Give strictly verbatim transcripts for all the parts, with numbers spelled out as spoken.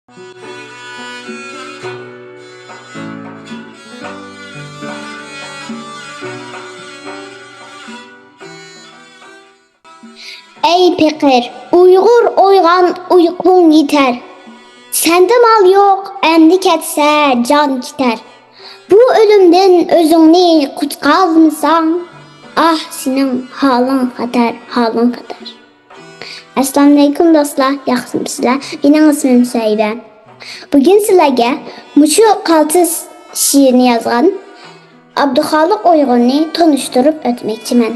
ئەي پېقىر، ئۇيغۇر ئويغان، ئۇيقۇڭ يېتەر. سەندە مال يوق، ئەمدى كەتسە جان كېتەر. بۇ ئۆلۈمدىن ئۆزۈڭنى قۇتقۇزمىساڭ، ئاھ، سېنىڭ ھالىڭ خەتەر، ھالىڭ خەتەر. ئەسسالامۇئەلەيكۇم دوستلار، ياخشىمۇسىلەر؟ مېنىڭ ئىسمىم سۈھەيبە. بۈگۈن سىلەرگە مۇشۇ قالتىس شېئىرنى يازغان ئابدۇخالىق ئۇيغۇرنى تونۇشتۇرۇپ ئۆتمەكچىمەن.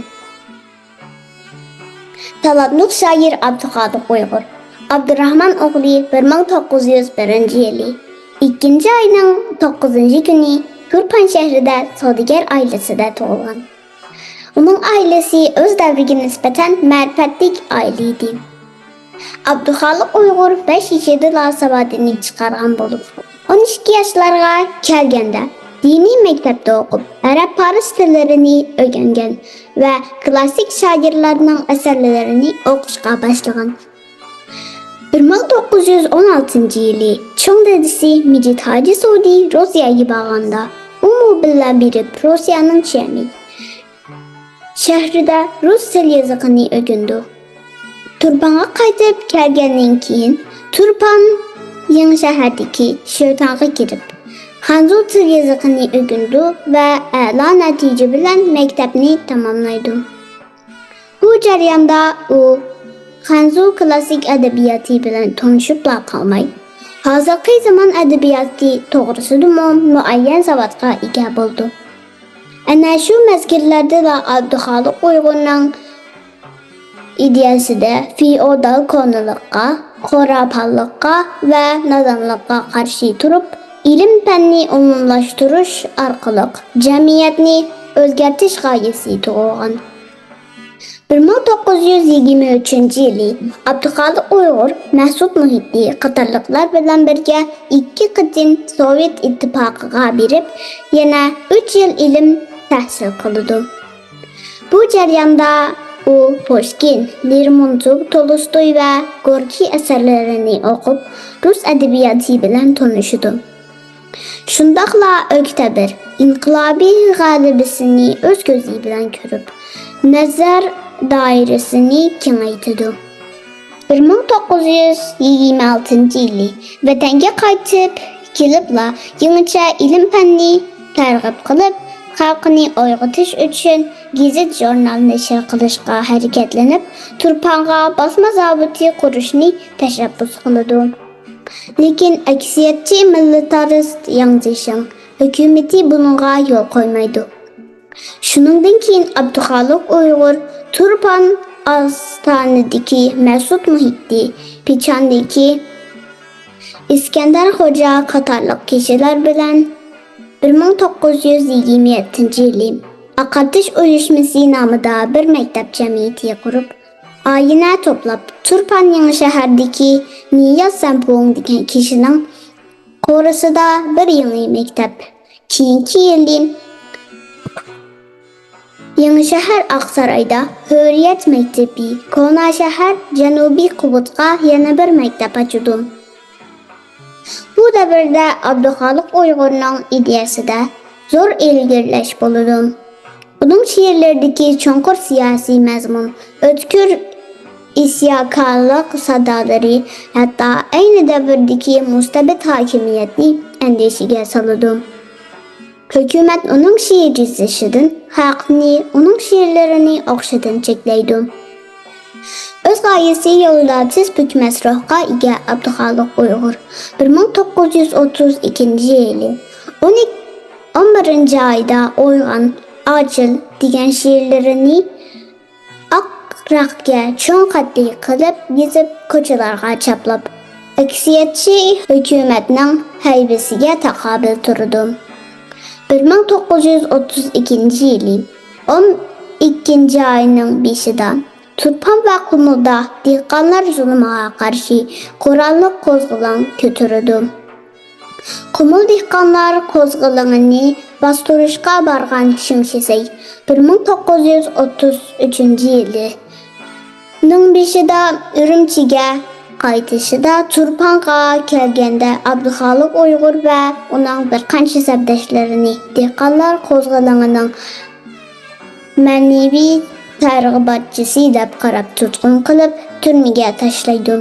تالانتلىق شائىر ئابدۇخالىق ئۇيغۇر، ئابدۇراخمان ئوغلى، بىر مىڭ توققۇز يۈز بىرىنچى يىلى ئىككىنچى ئاينىڭ توققۇزىنچى كۈنى تۇرپان شەھىرىدە سودىگەر ئائىلىسىدە تۇغۇلغان. ئۇنىڭ ئائىلىسى ئۆز دەۋرىگە نىسبەتەن مەرىپەتلىك ئائىلە ئىدى. ئابدۇخالىق ئۇيغۇر بەش يېشىدىلا ساۋادىنى چىقارغان بولۇپ، ئون ئىككى ياشلارغا كەلگەندە دىنىي مەكتەپتە ئوقۇپ، ئەرەب پارس تىللىرىنى ئۆگەنگەن ۋە كلاسسىك شائىرلارنىڭ ئەسەرلىرىنى ئوقۇشقا باشلىغان. بىر مىڭ توققۇز يۈز ئون ئالتىنچى يىلى چوڭ دادىسى مىجىت ھاجى سودى روسىيەگە بارغاندا، ئۇمۇ بىللە بېرىپ روسىيەنىڭ چيەنمېي شەھىرىدە رۇس تىل يېزىقىنى ئۆگىنىدۇ. تۇرپانغا قايتىپ كەلگەندىن كېيىن، تۇرپان يېڭىشەھەردىكى شۆتاڭغا كىرىپ، خەنزۇ تىل يېزىقىنى ئۆگىنىدۇ ۋە ئەلا نەتىجە بىلەن مەكتەپنى تاماملايدۇ. بۇ جەرياندا ئۇ خەنزۇ كلاسسىك ئەدەبىياتى بىلەن تونۇشۇپلا قالماي، ھازىرقى زامان ئەدەبىياتى توغرىسىدىمۇ مۇئەييەن ساۋاتقا ئىگە بولىدۇ. ئەنە شۇ مەزگىللەردىلا ئابدۇخالىق ئۇيغۇرنىڭ ئىدىيەسىدە فېئودال كونىلىققا، خۇراپانلىققا ۋە نادانلىققا قارشى تۇرۇپ، ئىلىم-پەننى ئومۇملاشتۇرۇش ئارقىلىق جەمئىيەتنى ئۆزگەرتىش غايىسى تۇغۇلغان. بىر مىڭ توققۇز يۈز يىگىرمە ئۈچىنچى يىلى ئابدۇخالىق ئۇيغۇر، مەسئۇد مۇھىتى قاتارلىقلار بىلەن بىرگە ئىككى قېتىم سوۋېت ئىتتىپاقىغا بېرىپ، يەنە ئۈچ يىل ئىلىم تەھسىل قىلىدۇ. بۇ جەرياندا ئۇ پۇشكىن، لېرمونتوف، تولستوي ۋە گوركىي ئەسەرلىرىنى ئوقۇپ، رۇس ئەدەبىياتى بىلەن تونۇشىدۇ. شۇنداقلا ئۆكتەبىر ئىنقىلابى غەلىبىسىنى ئۆز كۆزى بىلەن كۆرۈپ، نەزەر دائىرىسىنى كېڭەيتىدۇ. بىر مىڭ توققۇز يۈز يىگىرمە ئالتىنچى يىلى ۋەتەنگە قايتىپ كېلىپلا، يېڭىچە ئىلىم-پەننى تەرغىب قىلىپ، خەلقنى ئويغىتىش ئۈچۈن گېزىت-ژۇرنال نەشر قىلىشقا ھەرىكەتلىنىپ، تۇرپانغا باسما زاۋۇتى قۇرۇشنى تەشەببۇس قىلىدۇ. لېكىن ئەكسىيەتچى مىلىتارىست ياڭ جىشىڭ ھۆكۈمىتى بۇنىڭغا يول قويمايدۇ. شۇنىڭدىن كېيىن ئابدۇخالىق ئۇيغۇر تۇرپان ئاستانىدىكى مەسئۇد مۇھىتى، پىچاندىكى ئىسكەندەر خوجا قاتارلىق كىشىلەر بىلەن بىر مىڭ توققۇز يۈز يىگىرمە يەتتىنچى يىلى ئاقارتىش ئۇيۇشمىسى نامىدا بىر مەكتەپ جەمئىيىتى قۇرۇپ، ئايىنە توپلاپ، تۇرپان يېڭىشەھەردىكى نىياز سەنپۇڭ دېگەن كىشىنىڭ قورۇسىدا بىر يېڭى مەكتەپ، كېيىنكى يىلى يېڭىشەھەر ئاقسارايدا ھۆرىيەت مەكتىپى، كونا شەھەر، جەنۇبىي قۇبۇتقا يەنە بىر مەكتەپ ئاچىدۇ. بۇ دەۋردە ئابدۇخالىق ئۇيغۇرنىڭ ئىدىيەسىدە زور ئىلگىرىلەش بولىدۇ. ئۇنىڭ شېئىرلىرىدىكى چوڭقۇر سىياسىي مەزمۇن، ئۆتكۈر ئىسيانكارلىق سادالىرى ھەتتا ئەينى دەۋردىكى مۇستەبىت ھاكىمىيەتنى ئەندىشىگە سالىدۇ. ھۆكۈمەت ئۇنىڭ شېئىر يېزىشىدىن، خەلقنى ئۇنىڭ شېئىرلىرىنى ئوقۇشىدىن چەكلەيدۇ. ئۆز غايىسى يولىدا تىز پۈكمەس روھقا ئىگە ئابدۇخالىق ئۇيغۇر بىر مىڭ توققۇز يۈز ئوتتۇز ئىككىنچى يىلى ئون ئىككى، ئون بىرىنچى ئايدا ئويغان، ئاچىل دېگەن شېئىرلىرىنى ئاق رەختكە چوڭ خەتنى قىلىپ يېزىپ، كوچىلارغا چاپلاپ، ئەكسىيەتچى ھۆكۈمەتنىڭ ھەيۋىسىگە تاقابىل تۇرىدۇ. بىر مىڭ توققۇز يۈز ئوتتۇز ئىككىنچى يىلى ئون ئىككىنچى ئاينىڭ بېشىدا تۇرپان ۋە قۇمۇلدا دېھقانلار زۇلۇمىغا قارشى قوراللىق قوزغىلاڭ كۆتۈرىدۇ. قۇمۇل دېھقانلار قوزغىلىڭىنى باستۇرۇشقا بارغان شېڭ شىسەي بىر مىڭ توققۇز يۈز ئوتتۇز ئۈچىنچى يىلىنىڭ بېشىدا ئۈرۈمچىگە قايتىشىدا تۇرپانغا كەلگەندە ئابدۇخالىق ئۇيغۇر ۋە ئۇنىڭ بىر قانچە سەپدەشلىرىنى دېھقانلار قوزغىلىڭىنىڭ مەنىۋى تەرغىباتچىسى دەپ قاراپ تۇتقۇن قىلىپ تۈرمىگە تاشلايدۇ.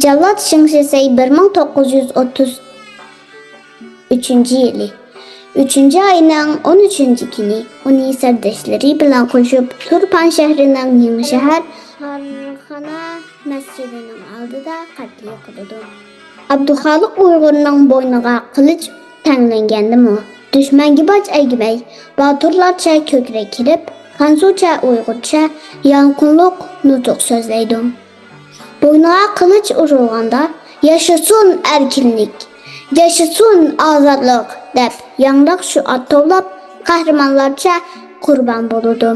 جاللات شېڭ شىسەي بىر مىڭ توققۇز يۈز ئوتتۇز ئۈچىنچى يىلى ئۈچىنچى ئاينىڭ ئون ئۈچىنچى كۈنى ئۇنى سەپدەشلىرى بىلەن قوشۇپ تۇرپان شەھىرىنىڭ يېڭى شەھەر كارخانا مەسچىتىنىڭ ئالدىدا قەتلى قىلىدۇ. ئابدۇخالىق ئۇيغۇرنىڭ بوينىغا قىلىچ تەڭلەنگەندىمۇ، دۈشمەنگە باج ئەگمەي، باتۇرلارچە كۆكرەك كېرىپ، خەنزۇچە، ئۇيغۇرچە يالقۇنلۇق نۇتۇق سۆزلەيدۇ. بوينىغا قىلىچ ئۇرۇلغاندا، «ياشىسۇن ئەركىنلىك! ياشىسۇن ئازادلىق!» دەپ ياڭراق شوئار توۋلاپ، قەھرىمانلارچە قۇربان بولىدۇ.